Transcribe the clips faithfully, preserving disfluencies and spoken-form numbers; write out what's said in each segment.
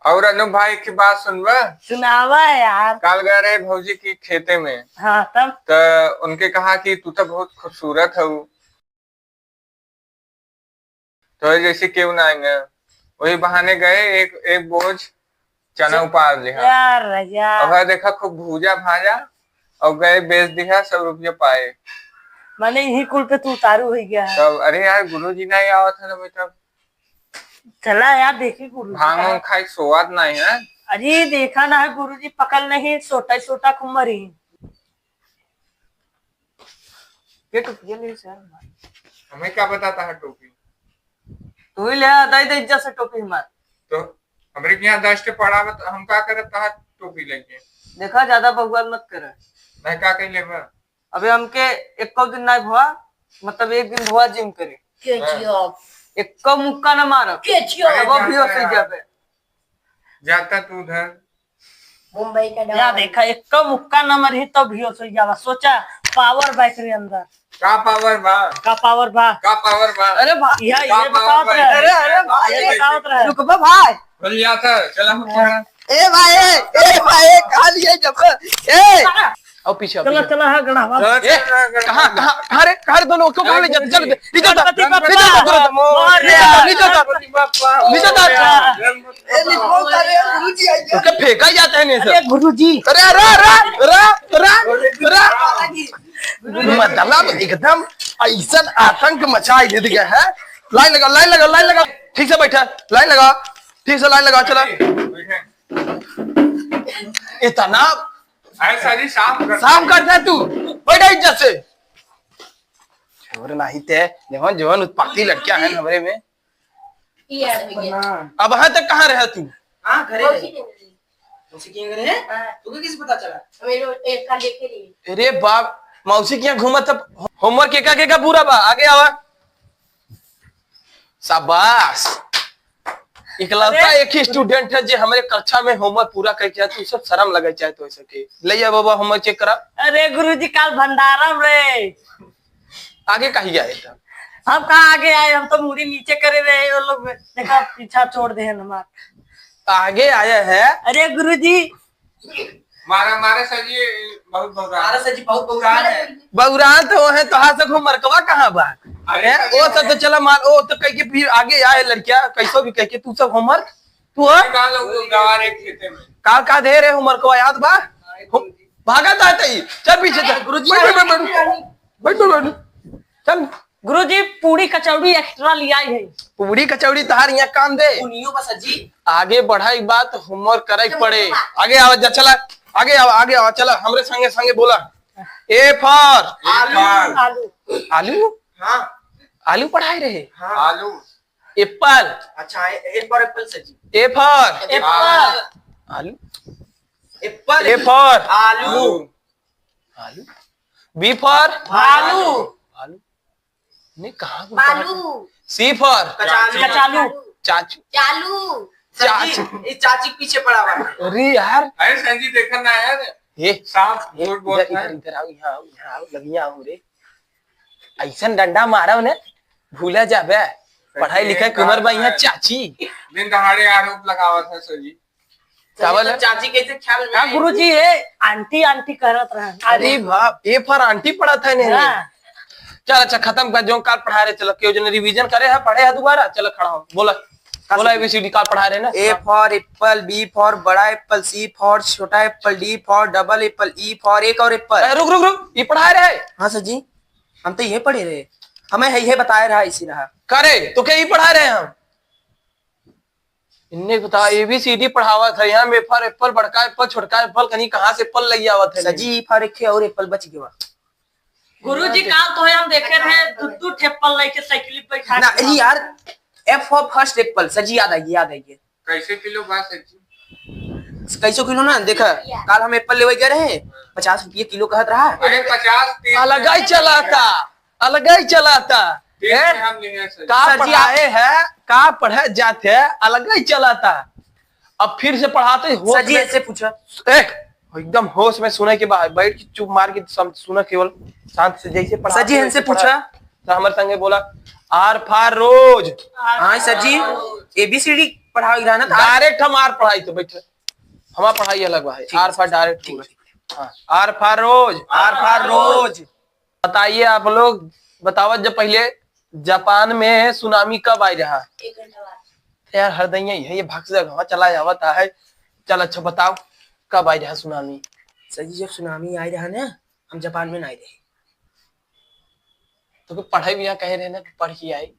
और अनु भाई की बात सुनबा? सुनावा यार। काल गए रहे भौजी की खेते में। हाँ, तब? त उनके कहा कि तू तो बहुत खूबसूरत हऊ, तो जैसे क्यों ना आएंगे, वही बहाने गए, एक, एक बोझ चना च-, उपार लिहा। यार, यार। अब है देखा, खूब भूजा भाजा, और गए बेच दिहा, सौ रुपया पाए। माने यही कुल पे तू उतारू हो गया है। तब, अरे यार, गुरुजी नहीं आवत है ना बेटा। चला यार, देखी गुरुजी भांग का। वांग खाई सोवाद नहीं है। अरे देखा ना है, गुरुजी पकल नहीं, सोटा ही सोटा कुमरी। ये टोपिया ले सर। हमें क्या बताता है टोपी? तू ही ले आ, दे दे इज्जत से टोपी हमार। तो हमरे के यहाँ दस के पड़ा बा, तो हम का करब तहार टोपी लेके? देखा, ज्यादा बकवास मत कर। नहीं, का कह लेबा? अबे हमके एको दिन नहीं भवा, मतलब एक दिन भवा जिम करे। के हाँ। जियो? एको मुक्का न मारब। के जियो? अरे अब भी हो जाता सही है। जाबे। जाता तू उधर। मुंबई का या डॉन। देखा, एक मुक्का न मरही तो भी हो सही जावा। सोचा, पावर बा एकरे अंदर। का पावर बा? का पावर बा? का पावर बा? अरे भा-, यह, का ये पावर बतावत बा? रहे। अरे, अरे भाई, ये बतावत रहे। रुकबा भाई। बोल जाता, चला हम हाँ। चला। ए भाई, ए, ए भाई, कहाँ लिए जब? ए! आओ पीछे, आओ चला, पीछे। चला, हाँ, गड़ा, वाह। चला, ए, चला, चला, कहाँ, चला। कहाँ, कहाँ रे, कहाँ रे दोनों? क्यों बोले जाते? चल, गणपति नीचे उतर, बप्पा। नीचे उतर, नीचे उतर, मोरया। नीचे उतर, नीचे उतर। गणपति बप्पा। नीचे उतर। मोरया। ए, निकल उतर रे, गुरुजी आ गया। तो क्या फेंका ही जाता है नहीं सर? अरे गुरुजी। अरे, अरे, अरे, अरे, अरे, अरे। मतलब एकदम ऐसन आतंक मचाई दे दिया है। लाइन लगा, लाइन लगा, लाइन लगा। ठीक से बैठा, लाइन लगा, ठीक से लाइन लगा, चला। इतना अरे सर जी, साफ कर। साफ कर दे तू, बैठा इज्जत से। छोड़ नहीं ते, जवन, जवन उत्पाती लड़कियां हैं हमरे में। ये आ गया। अब यहाँ तक कहाँ रहे तू? हाँ, घरे मौसी रहे। के घरे। मौसी के घरे है? हाँ। तुमको कैसे पता चला? मेरे एक का देखे नहीं। अरे बाप, मौसी के यहाँ घूमत तब homework एका, एका पूरा बा, आगे आवा। शाबाश। इकलौता अरे। एक ही student है जे हमरे कक्षा में homework पूरा करके आए, तू सब शर्म लगे चाहे तो ऐसे के। ले आ बाबा, homework check करा। अरे गुरुजी, काल भंडारा में। आगे कहीं आए तब? हम कहाँ आगे आए, हम तो मुड़ी नीचे करे रहे, वो लोग देखा पीछा छोड़ दे हमार। आगे आया है। अरे गुरुजी, मारा, मारा सर जी, बहुत बौरान। मारा सर जी, बहुत बौरान है। बौरान तो है, तोहार से homeworkवा कहाँ बा? अरे हैं? सर जी, ओ सब तो चला मान, ओ तो कह के फिर आगे आए लड़किया, कैसो भी कह के तू सब homework, तू हो? निकाल लो, वो गवार एक खेते में। का, का दे रहे homeworkवा याद बा? हाँ, एक हम, दो दिन। भागा था तई, चल पीछे चल। गुरुजी, बैठ, बैठ, बैठ, बैठ। बैठ, बैठ, बैठ। चल। गुरुजी, पूड़ी कचौड़ी extra ले आई है। पूड़ी कचौड़ी तहार यहाँ काम दे। उनियो बस जी। आगे बढ़ाई बात, homework करे के पड़े। आगे आवा जा, चला। आगे आवा, आगे आवा, चला। हमरे संगे, संगे बोला। A for? आलू। आलू। आलू? हाँ। आलू पढ़ाए रहे? हाँ। आलू। Apple। अच्छा, A, A for apple sir जी। A for? Apple। आलू। Apple। A for? आलू। आलू। B for? भालू। आलू। नहीं, कहाँ को बालू। C for? कचालू। कचालू। चाचू। चालू। सर जी, चाचू। ये चाची के पीछे पड़ा हुआ है। अरे यार। अरे सर जी, देखा ना यार। ये। सांप झूठ बोलता इधर, है। इधर आओ, यहाँ आओ, यहाँ आओ, लगिया आओ रे। ऐसन डंडा मारा उन्हें, भूला जाबे। सर जी, पढ़ाई लिखाई के उम्र बा यहाँ चाची। दिन दहाड़े आरोप लगावत है सर जी। का बोले? तो चाची कैसे ख्याल में हाँ, आई? गुरुजी, ये आंटी, आंटी करत रहन। अरे बाप, A for aunty पढ़त है नहीं। हाँ। चल, अच्छा, खत्म कर, जो काल पढ़ा रहे, चल, केहू जने revision करे है, पढ़े है दोबारा, चल, खड़ा हो, बोला, बोला, A B C D काल पढ़ा रहे ना। A for apple, B for बड़ा apple, C for छोटा apple, D for double apple, E for एक और apple। ए, रुक, रुक, रुक, ये पढ़ा रहे। हाँ सर जी, हम तो ये पढ़े रहे, हमें है, ये बताए रहा, इसी रहा। करे, तो क्या ये पढ़ा रहे हैं हम? इन्ने बता, A B C D पढ़ावत है, यहाँ में A for apple, बड़का apple, छोटका apple, कहीं कहाँ से apple लगी आवत है? सर जी, E for एक है और apple बच गया। गुरुजी, काल तो हम देखे रहे, दू, दू ठे apple लेके साइकिल पे बैठा ना, के। अरे यार, F for first apple, sir ji, याद आई, याद आई। कैसे किलो बा सर जी? कैसे किलो ना, देखा, काल हम apple लेवे गए रहे, पचास रुपये किलो कहत रहा। अरे, पचास, तीस अलग ही चलाता। अलग ही चलाता। तीस हैं? में हम लिए हैं सर। का सर जी, पढ़ाए आप है, का पढ़े जाते हैं, अलग ही चलाता। अब फिर से पढ़ाते हो सर जी, में ऐसे पूछा। ए, एकदम होश में सुने के बाद बैठ के चुप मार के सम-, सुना केवल शांत से जैसे पढ़ाते सर जी, वैसे इनसे पढ़ा। पूछा। तो हमारे संगे बोला, R for rose। हाँ सर जी, A B C D पढ़ाओ इराना था। Direct हमार पढ़ाई तो बैठे, हमार पढ़ाई अलग बा है। ठीक। R for direct ठीक। Rose। हाँ, R for Rose। R for Rose। बताइए आप लोग, बतावत जब पहले, जापान में सुनामी कब आई रहा? एक घंटा बाद। यार, हरदइया ही है, ये भक्स जगह चला जावत है। चल, अच्छा बताओ, कब आई रहा सुनामी? सर जी, जब सुनामी आई रहा ना, हम जापान में ना आए रहे। तो फिर पढ़े भी यहाँ कहे रहे ना कि पढ़ के आए,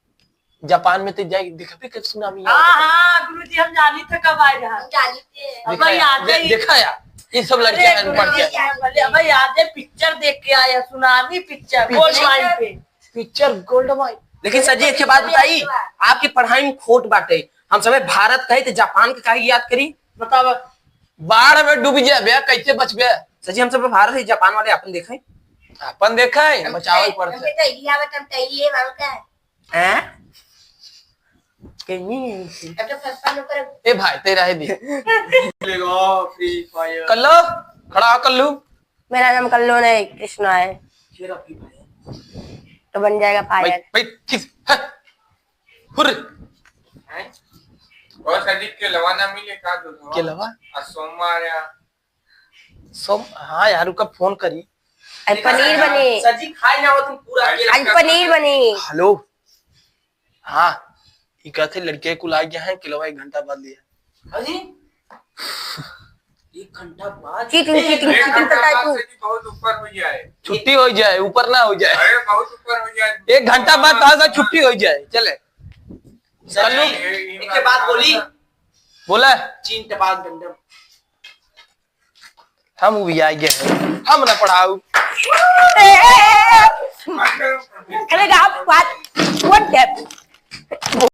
जापान में तो जाए, देखबे कब सुनामी आई। हाँ, हाँ, गुरुजी, हम जानी थे कब आए रहा। हम जानी थे। अब देखा यार, याद दे-, है। देखा यार, ये सब लड़के अरे हैं, पढ़ के आए। गुरुजी, अब याद है, पिक्चर देख के आया, tsunami picture, picture. Gold mine पे। Picture gold mine. लेकिन सर जी, एक बात बताई, आपकी पढ़ाई में खोट बाटे। हम सबे भारत कहे तो जापान के काहे याद करी? बतावा। बाढ़ में डूब जाबे, कैसे बचबे? सर जी, हम सबे भारत है, जापान वाले अपन देखे। अपन देखे, हम बचावे तो, पड़ते। हम तो इंडिया में, हम तो ये बाबू का है। हैं? के नहीं है इनकी। अब तो फंस, फंस ऊपर। ए भाई, तेरा है दी। लेगा फ्री फायर। कल्लू, खड़ा हो कल्लू। मेरा नाम कल्लू नहीं, कृष्णा है। फिर अभी भाई। तो बन जाएगा भाई, फायर। भाई, ठीक है। हुर। हैं? और सर जी, केलवा ना मिले का दूध हो? केलवा? आ सोमवार या सोम, हाँ यार, उनका फोन करी। आज पनीर बनी। सर जी, खाई ना हो तुम पूरा आज केला। पनीर बनी। हेलो। हाँ, ई कहते लड़के कुल आ गया है, केलवा एक घंटा बाद लिया। हाँ जी? एक घंटा बाद? चीटिंग, ए, चीटिंग, एक चीटिंग घंटा करता है बाद तू। सर जी, बहुत ऊपर हो जाए। छुट्टी हो जाए, ऊपर ना हो जाए। अरे, बहुत ऊपर हो जाए। एक घंटा बाद तो आजा, छुट्टी हो जाए, चले। सर जी, कल्लू। एक, एक बात बोली। बोला। चीन टपाल दंडम। हम उबिया गए हैं, हम ना पढ़ाऊ। ए, ए, ए, ए। अरे राम, what, what that?